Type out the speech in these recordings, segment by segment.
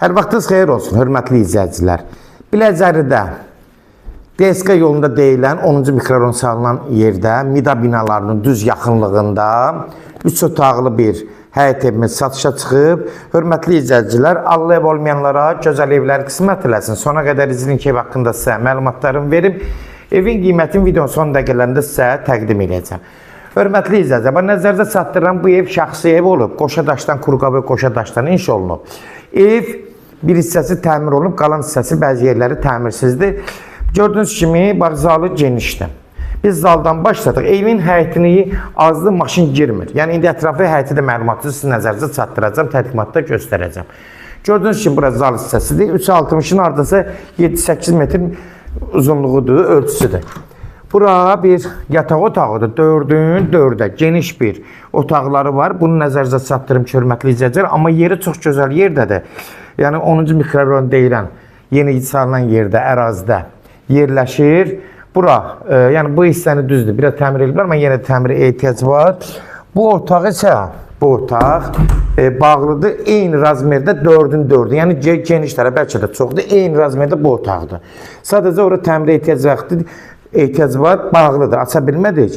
Hər vaxtınız xeyir olsun, hörmətli izləyicilər. Biləcəridə DSK yolunda deyilən 10-cu mikrorayon salınan yerdə, Mida binalarının düz yaxınlığında 3 otaqlı bir həyət evimiz satışa çıxıb. Hörmətli izləyicilər, Allah ev olmayanlara gözəl evlər qismət eləsin. Sona qədər izləyin ki, ev haqqında sizə məlumatlarımı verim. Evin qiymətini videonun son dəqiqələrində sizə təqdim edəcəm. Hörmətli izləyicilər, bax nəzərdə çatdırıram, bu ev şəxsi ev olub. Qoşa daşdan, Kuruqabı qoşa daşdan inşa olunub. Ev bir hissəsi təmir olunub, qalan hissəsi bəzi yerləri təmirsizdir. Gördüyünüz kimi, bax zalı genişdir. Biz zaldan başladıq. Evin həyətini azlı maşın girmir. Yəni indi ətraflı həyəti də məlumatı sizin nəzərinizə çatdıracağam, təqdimatda göstərəcəm. Gördüyünüz kimi bura zal hissəsidir. 3.60-ın hardasa 7-8 metr uzunluğudur, ölçüsüdür. Bura bir yataq otağıdır. 4-ün 4-ə geniş bir otaqları var. Bunu nəzərinizə çatdırım ki, hörmətli izləyicilər. Amma yeri çox gözəl yerdədir. Yəni 10-cu mikrorayon deyilən yeni salınan yerdə, ərazidə yerləşir. Bura, yəni bu hissəni düzdür, biraz təmir ediblər, amma yenə də təmirə ehtiyac var. Bu otaq isə, bu otaq bağlıdır. Eyni razmerdə 4-ün 4-ü. Yəni genişlərə bəlkə də çoxdur. Eyni razmerdə bu otaqdır. Sadəcə ora təmirə ehtiyac vaxtı ehtiyac var, bağlıdır. Aça bilmədik.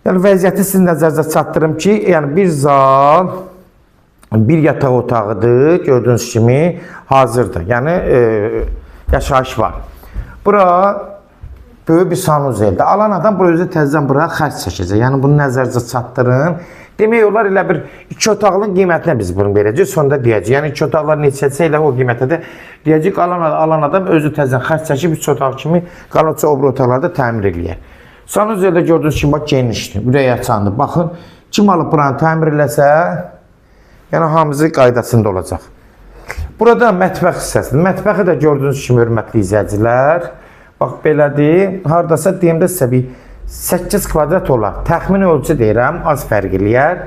Yəni vəziyyəti sizin nəzərinizə çatdırım ki, yəni bir zal, bir yataq otağıdır, gördüyünüz kimi hazırdır. Yəni yaşayış var. Bura böyük bir sanuzeldir. Alan adam bura özü təzədən bura xərc çəkəcək. Yəni bunu nəzərinizə çatdırın. Demək olar elə bir iki otaqlının qiymətinə biz bunu verəcəyik. Sonda deyəcəyik. Yəni iki otaqlar neçəsə elə o qiymətə də deyəcəyik. Alan adam özü təzədən xərc çəkib üç otaq kimi qalan o biri otaqlarda təmir eləyər. Sanuzeldə gördüyünüz kimi bax genişdir, ürək açandır. Baxın, kim alıb buranı təmir eləsə, yəni hamısı qaydasında olacaq. Burada mətbəx hissəsidir. Mətbəxi də gördüyünüz kimi hörmətli izləyicilər, bax belədir. Hardasa deyim də sizə bir 8 kvadrat olar. Təxmini ölçü deyirəm, az fərq eləyər.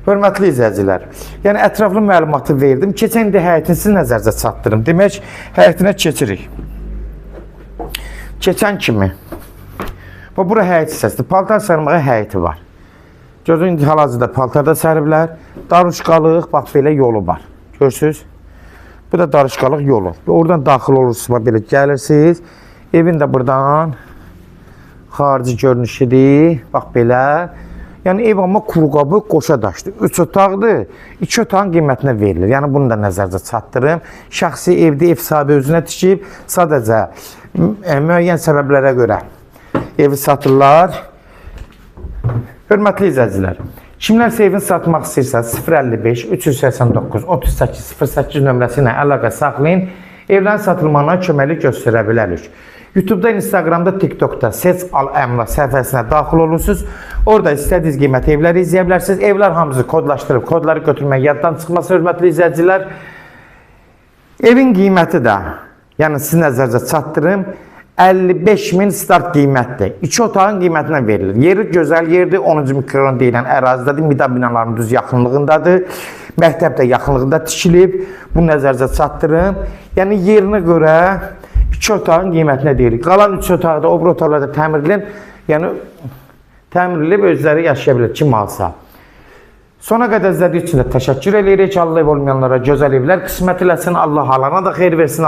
Hörmətli izləyicilər, yəni ətraflı məlumatı verdim. Keçən indi həyətini sizin nəzərinizə çatdırım. Demək, həyətinə keçirik. Keçən kimi. Bax, bura həyət hissəsidir. Paltar sarmağa həyəti var. Gördüyünüz indi hal-hazırda paltarda səriblər. Daruşqalıq, bax belə yolu var. Görürsünüz? Bu da daruşqalıq yolu. Oradan daxil olursunuz, bax belə gəlirsiniz. Evin də buradan xarici görünüşüdür. Bax belə. Yəni ev amma kuruqabı qoşa daşdır. 3 otaqdır. 2 otağın qiymətinə verilir. Yəni bunu da nəzərinizə çatdırım. Şəxsi evdə ev sahibi özünə tikib, sadəcə müəyyən səbəblərə görə evi satırlar. Hörmətli izləyicilər, kimlərsə evini satmaq istəyirsə 055 389 38 08 nömrəsi ilə əlaqə saxlayın. Evlərin satılmağına köməklik göstərə bilərik. YouTube'da, Instagram'da, TikTok'da Seç Al Əmlak səhifəsinə daxil olursunuz. Orada istədiyiniz qiymətə evləri izləyə bilərsiniz. Evlər hamısı kodlaşdırıb, kodları götürmək yaddan çıxmasın hörmətli izləyicilər. Evin qiyməti də, yəni sizin nəzərinizə çatdırım, 55 min start qiymətdir. İki otağın qiymətinə verilir. Yeri gözəl yerdir, 10-cu mikrorayon deyilən ərazidədir, Mida binalarının düz yaxınlığındadır. Məktəb də yaxınlığında tikilib. Bunu nəzərinizə çatdırım. Yəni yerinə görə iki otağın qiymətinə deyirik. Qalan üç otaqda, o biri otaqlarda təmir edilən, yəni təmir edilib özləri yaşaya bilər kim alsa. Sona qədər izlədiyi üçün də təşəkkür eləyirik. Allah ev olmayanlara gözəl evlər qismət eləsin. Allah alana da xeyir versin.